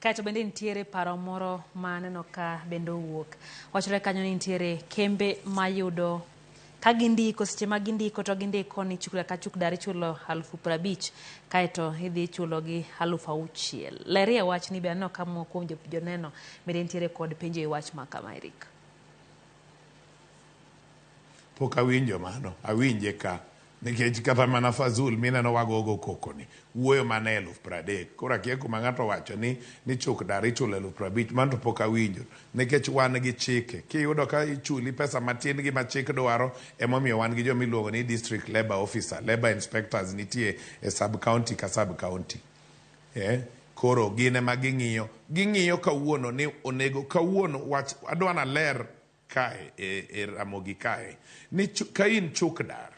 Kaeto bende nitiere paro moro ma aneno ka bende owuok. Wachore kanyo ni nitiere kembe mayudo ka gindiko seche ma gindiko to gindiko ni chukla ka chuk dar ichulo 50,000 kaeto idhi ichulo gi 6,000. Lerie wachni be aneno ka moko kuom joneno bende nitiere kod penjo e wach ma kama Eric. Pok awinjo mano, awinje ka. Nikech kata mana Fazul mineno wagogo koko ni, wuoyo mana e 30,000. Koro akia kuma ng'ato wacho ni chuk dar ichulo 50,000, mano to pok awinjo. Nikech wan gi chike. Kiyudo ka ichuli pesa matin gi ma chik dwaro, emomiyo wan gi joma iluongo ni district labour officer, labour inspectors nitie e sub county ka sub county. Koro gin ema ging'iyo. Ging'iyo kawuono ni onego kawuono wach, adwa naler kae e Ramogi kae ni ka in chuk dar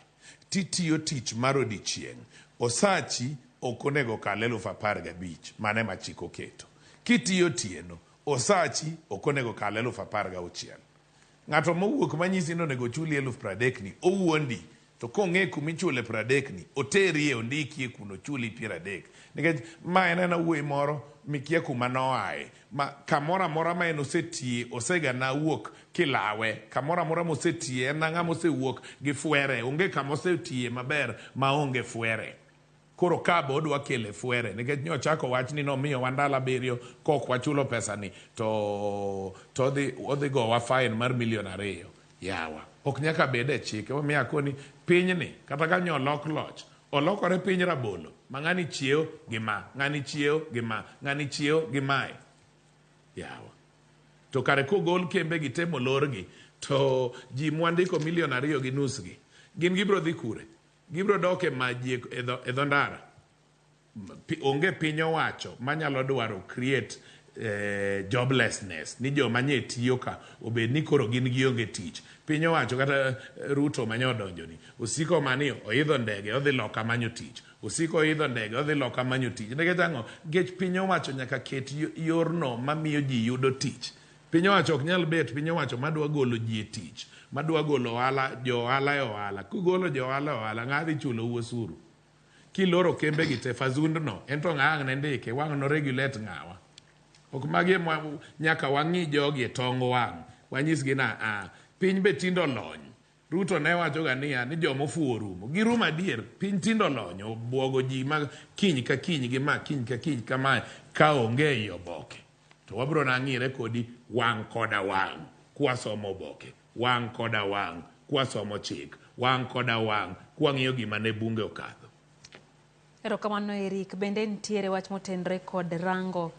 titiyo tich mar odiechieng', osachi ok onego kal 15,000, mano ema chik oketo. Kitiyo otieno, osachi ok onego kal 16,000. Ng'ato mowuok manyisi ni onego ochuli 30,000 ni, owuondi. To kong'e kuma ichule 30 ni, oterie, ondikie kuno ochuli 30. Nikech ma en ena wuoyi moro mikia kuma noaye. Ma kamoro amora ma en osetie, osega na wuok kilawe. Kamoro amora mosetie, en ng'ama osewuok gi fwere. Onge kama osetie maber ma onge fwere. Koro ka be odwa kele fwere, nikech nyochako wach ni nomiyowa ndalo 7 kok wachulo pesa ni, to odhi gowa fine mar milion 2. Yawa, ok nyaka bed e chik. Emomiyo akoni pinyni, kata ka nyo olok loch, olokore piny rabolo, ma ng'ani chiewo gi ma, ng'ani chiewo gi ma, ng'ani chiewo gi mae. Yawa. To kare kogol kembe gi te molorgi, to ji mwandiko milion 2.5 gi, gin gibiro dhi kure? Gibiro dok e maji e dho ndara. Onge piny owacho manyalo dwaro create joblessness ni joma nye tiyo ka obed ni koro gin gionge tich. Piny owacho kata Ruto manye odonjo ni osiko mani oidho ndege odhi loka manyo tich. Osiko oidho ndege odhi loka manyo tich. Nikech ang'o? Nikech piny owacho nyaka ket yorno mamiyo ji yudo tich. Piny owacho ok nyal bet piny owacho madwa golo ji e tich, madwa golo ohala, jo ohala e ohala. Kigolo jo ohala e ohala, ng'a dhi chulo osuru? Kiloro kembe gi te, Fazundno, en to ng'a ang' ne ndike, wang' no regulate ng'awa. Ok magi ema nyaka wang'i jogi e tong wang', wanyisgi na a, piny be tindo olony. Ruto ne wacho ga niya ni joma ofuwo orumo. Girumo adier, piny tindo olony, obuogo ji ma kiny ka kiny gi ma, kiny ka kiny kamae, ka onge ei oboke. To wabiro nang'ire kodi wang' koda wang' kwasomo oboke, wang' koda wang' kwasomo chik, wang' koda wang' kwang'iyo gima ne bunge okadho. Erokamano Eric. Bende nitiere wach motenore kod rango